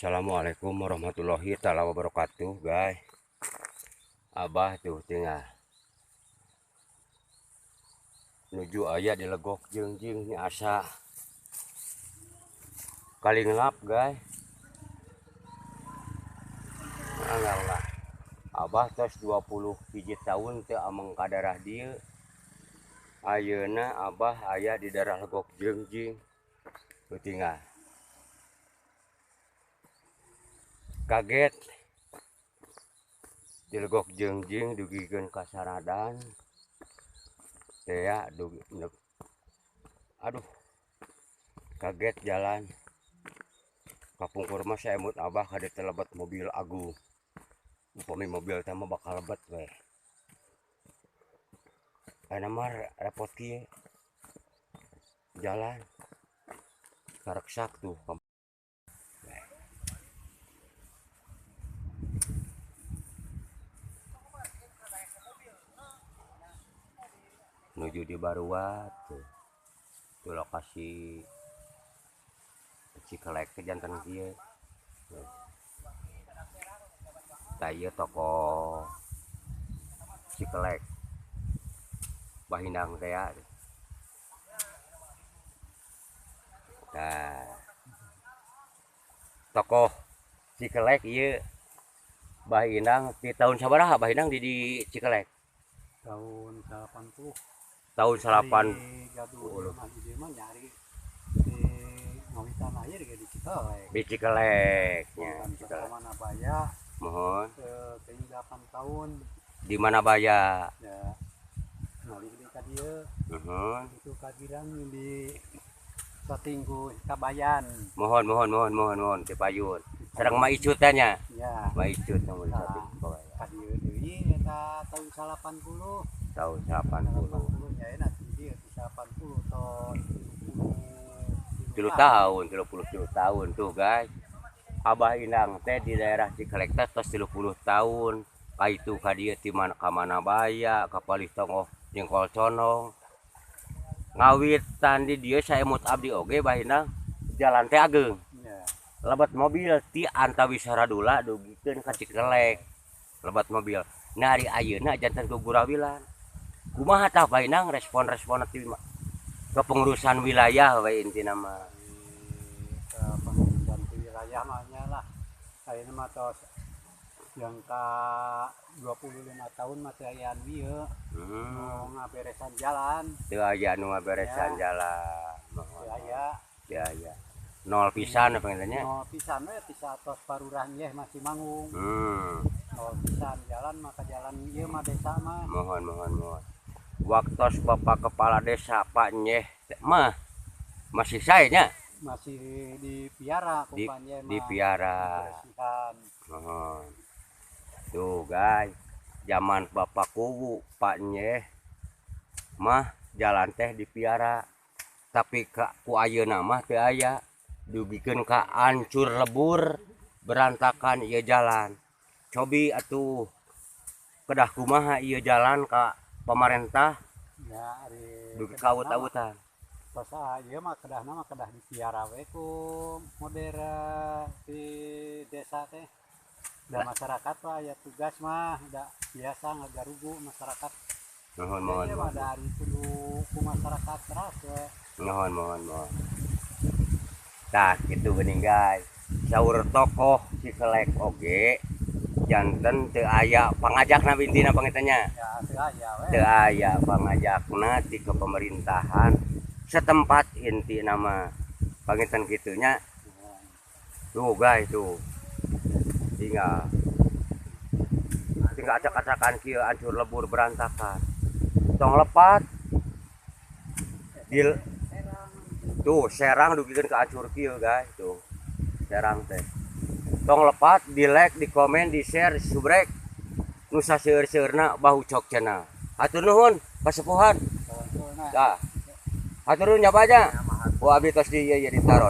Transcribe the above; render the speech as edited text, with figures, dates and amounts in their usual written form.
Assalamualaikum warahmatullahi taala wabarakatuh, guys. Abah tuh tinggal nuju aya di Legok Jengjing ini asa kalinglap, guys. Enggak. Abah tos 20 hiji tahun teu ameng ka daerah dieu. Ayeuna Abah aya di daerah Legok Jengjing. Tuh tinggal. Kaget di Legok Jengjing dugikeun ka Saradan teh ya, dugi, aduh, kaget jalan kapungkur mah saemut Abah kade teh lebet mobil agung, upami mobil teh mah bakal lebet we. Ayeuna mah repot kieu jalan kareksak tuh. Menuju di Baruat tuh. Tuh lokasi Cikelek teh janten kieu. Tah ieu toko Cikelek. Bahindang teh ya. Tah. Tokoh Cikelek ieu Bahindang di tahun sabaraha Bahindang di Cikelek? Tahun 80. Tahun 8 gaduh mah di mah nyari di ngawitan air ge di Cikelek. Di Cikelek nya. Cikelek. Manabaya. Mohon. Ke 8 tahun. Di Manabaya. Ya. Ngalih di ka dieu. Mohon. Itu kagiran di satinggu Kabayan. Mohon mohon mohon mohon mohon ti payun. Sareng Ma Icut teh nya. Ya. Ma Icut nu satinggu Kabayan. Ka dieu deui eta tahun 80. Tahun 80. Nya enak di dieu 80 tahun 3 tahun, 33 tahun tuh guys. Abah Indang teh di daerah Cikelek teh tos 30 tahun. Ka itu ka dieu ti mana ka Manabaya, ka Palih Tonggoh Jengkol Condong. Ngawitan di dieu saemut abdi oge Bah Indang jalan teh ageung. Lebet mobil ti Antawis Saradula dugikeun ka Cikelek. Lebet mobil. Nah ari ayeuna janten kugurawilan. Kumaha tah Bah Indang respon-respon ti kepengurusan wilayah we intina mah. Kepengurusan wilayah mah nya lah. Ayeuna mah tos yang ka 25 tahun mah teu aya anu ieu. Nu ngaberesan jalan. Teu aya nu ngaberesan jalan. Teu aya. Teu aya. Nol pisan apa nya? Nol pisan we ti satos parurah yeh masih manggung. Nol pisan jalan mah ka jalan ieu mah desa mah. Mohon mohon mohon. Waktos Bapak Kepala Desa Pak Nyeh mah masih saya nya? Masih dipiara ku Pak Nyeh mah. Dipiara. Dibersihan. Mohon. Tuh guys, zaman Bapak Kuwu Pak Nyeh mah jalan teh dipiara. Tapi ka ku ayeuna mah teu aya. Dugikeun ka ancur lebur berantakan ieu jalan. Cobi atuh kedah kumaha ieu jalan ka pemerintah ya ari dugi kaut-autan. Pas ieu mah kedahna mah kedah dipiara we ku modera di desa teh. Da masyarakat mah aya tugas mah da biasa ngagarugu masyarakat. Nuhun mohon. Ieu mah da ari kudu ku masyarakat teras we. Nuhun mohon mohon. Tah kitu geuning guys. Saur tokoh Cikelek oge janten teu aya pangajakna intina pangitannya. Ya teu aya we. Teu aya pangajakna ti kepemerintahan setempat intina mah. Pangitan kitu nya. Tuh guys tuh. Tinggal tinggal acak-acakan kieu hancur lebur berantakan. Tong lepat. Di tuh Serang dugikeun ka acur kieu guys tuh. Serang teh. Tong lepat di like, di komen, di share, di subrek. Nu saseur-seurna Bahucok Channel. Hatur nuhun kasepuhan. Tah. Hatur nuhun nya Pak nya. Ku abdi tos di ieu ditaros.